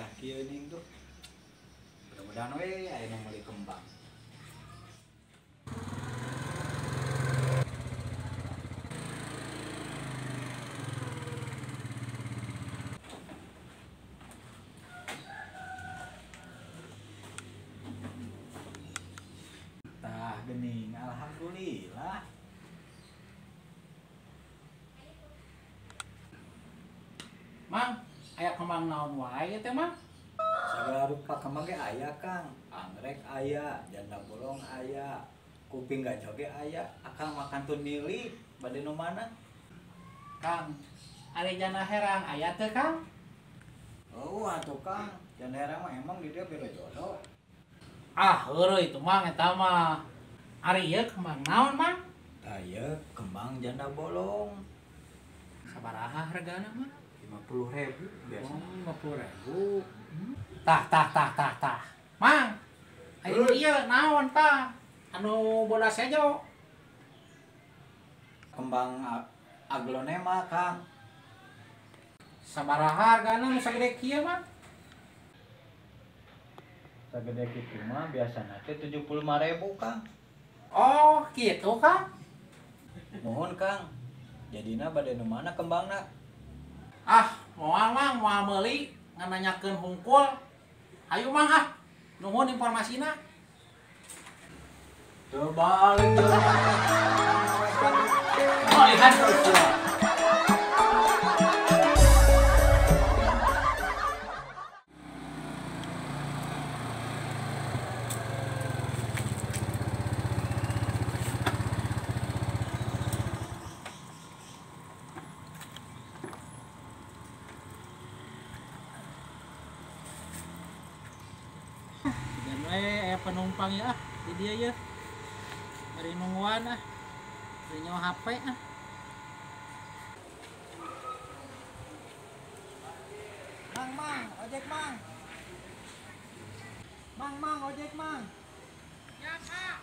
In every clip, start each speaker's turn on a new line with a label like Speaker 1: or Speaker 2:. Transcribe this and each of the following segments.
Speaker 1: Gerah kieu ning tuh. Mudah-mudahan we aya nu meuli kembang. Tah geuning, alhamdulillah.
Speaker 2: Mang, aya kembang naon wae teh, Mang?
Speaker 1: Sagala rupa kembang ge aya, Kang. Anggrek aya, janda bolong aya, kuping gajah ge aya. Akang makan teu milih, bade nu mana?
Speaker 2: Kang, ari janda herang aya teu, Kang?
Speaker 1: Oh, atuh Kang, janda herang mah emang di dieu beda jodoh.
Speaker 2: Ah, heureuy itu Mang eta mah. Ari ieu kembang naon, Mang?
Speaker 1: Tah ieu kembang janda bolong.
Speaker 2: Sabaraha hargana, Mang?
Speaker 1: 50.000 biasa.
Speaker 2: Oh, 50.000. Tah tah tah tah tah. Mang, ayo ieu naon tah? Anu bodas hejo.
Speaker 1: Kembang aglonema, Kang.
Speaker 2: Sabaraha hargana nu sagede kieu, Mang?
Speaker 1: Sagede kitu mah biasana teh 75.000, Kang.
Speaker 2: Oh, kitu, Kang.
Speaker 1: Nuhun, Kang. Jadina bade nu mana kembangna?
Speaker 2: Ah, moal Mang, moal meuli ngan nanyakeun hungkul. Hayu Mang ah. Nuhun informasina.
Speaker 1: Teu balik jelema.
Speaker 2: Oh, lihat. Penumpang ya ah di dia ya dari nungguan ah dari nyawa HP ah.
Speaker 1: Mang, mang, ojek mang. Mang, mang, ojek mang.
Speaker 2: Ya Kak.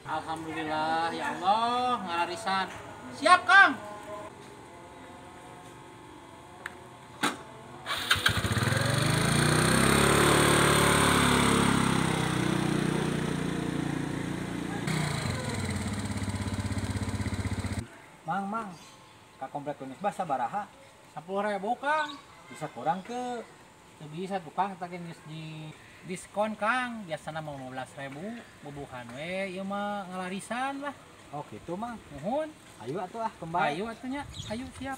Speaker 2: Alhamdulillah ya Allah ngararisan. Siap Kang.
Speaker 1: Mang, mang, ka komplek Unisba sabaraha?
Speaker 2: 10.000, Kang.
Speaker 1: Bisa kurang ke?
Speaker 2: Teu bisa tuh, Kang, tadi geus di diskon, Kang. Biasana mah 15.000, bubuhan we ieu mah ngalarisan lah.
Speaker 1: Oh, gitu, Mang.
Speaker 2: Nuhun.
Speaker 1: Ayo atuh ah, kembali.
Speaker 2: Ayo atuh nya. Ayo siap.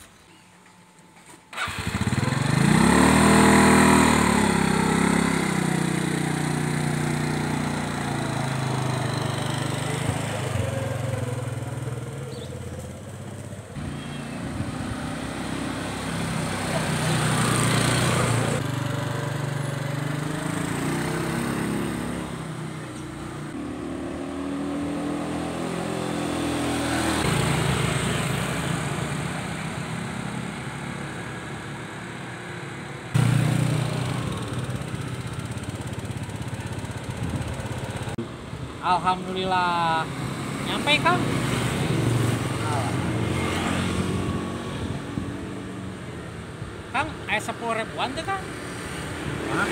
Speaker 2: Alhamdulillah. Nyampe, Kang. Kang, aya 10.000-an teh, Kang.
Speaker 1: Hah?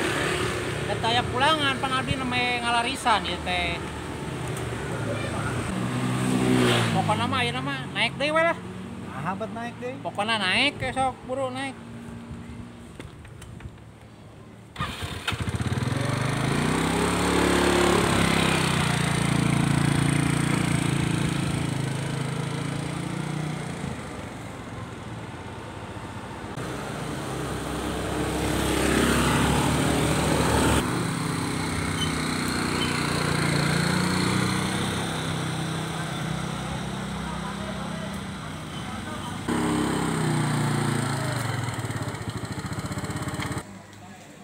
Speaker 2: Da aya pulangan pan abdi nembe ngalarisan ieu teh. Pokona mah ayeuna mah naik deui we lah.
Speaker 1: Nah, bet naik deui.
Speaker 2: Pokona naik sok buru naik.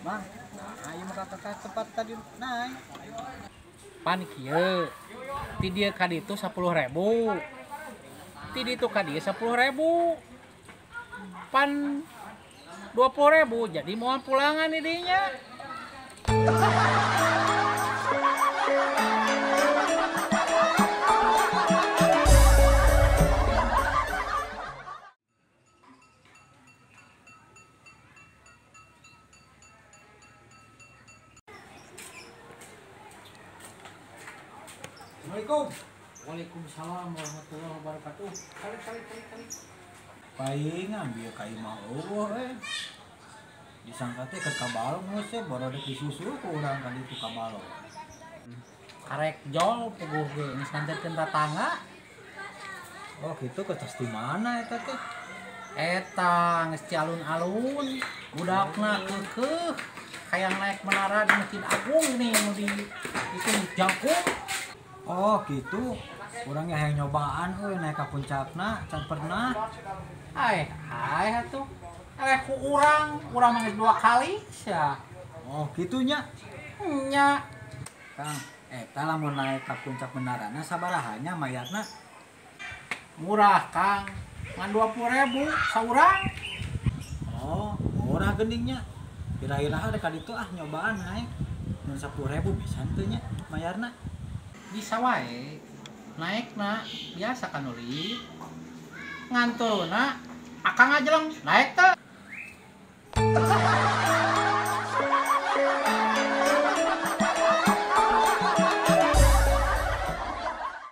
Speaker 1: Mang, nah ayo mah kakak cepat tadi naik.
Speaker 2: Pan kieu. Ti dieu ka ditu 10.000. Ti ditu ka dieu 10.000. Pan 20.000 jadi moal pulangan di dinya.
Speaker 1: Assalamualaikum.
Speaker 2: Waalaikumsalam warahmatullahi wabarakatuh. Kali kali kali kali.
Speaker 1: Paingan bieu ka imah euweuh eh. Disangka teh keur ka balong geus teh barodek disusul ku urang ka ditu ka balong.
Speaker 2: Karek jol puguh ge geus nganterkeun tatangga.
Speaker 1: Oh gitu ke tas di mana eta teh?
Speaker 2: Eta geus ci alun-alun, budakna keukeuh hayang naik menara di Masjid Agung nih nu di itu jangkung.
Speaker 1: Oh gitu. Urang ge hayang nyobaan euy naik ka puncakna can pernah.
Speaker 2: Ai, ai atuh. Eh ku urang, urang mah geus 2 kali sia.
Speaker 1: Oh gitunya.
Speaker 2: Nya.
Speaker 1: Kang, eta lamun naik ka puncak menarana sabaraha nya mayarna?
Speaker 2: Murah, Kang. Ngan 20.000 saurang.
Speaker 1: Oh, murah geningnya. Kira-kira ada ka ditu ah nyobaan naik. Mun 10.000 bisa teu nya mayarna?
Speaker 2: Bisa wae. Naikna biasa kan uli. Ngan turunna akang ngajeleng naik teu.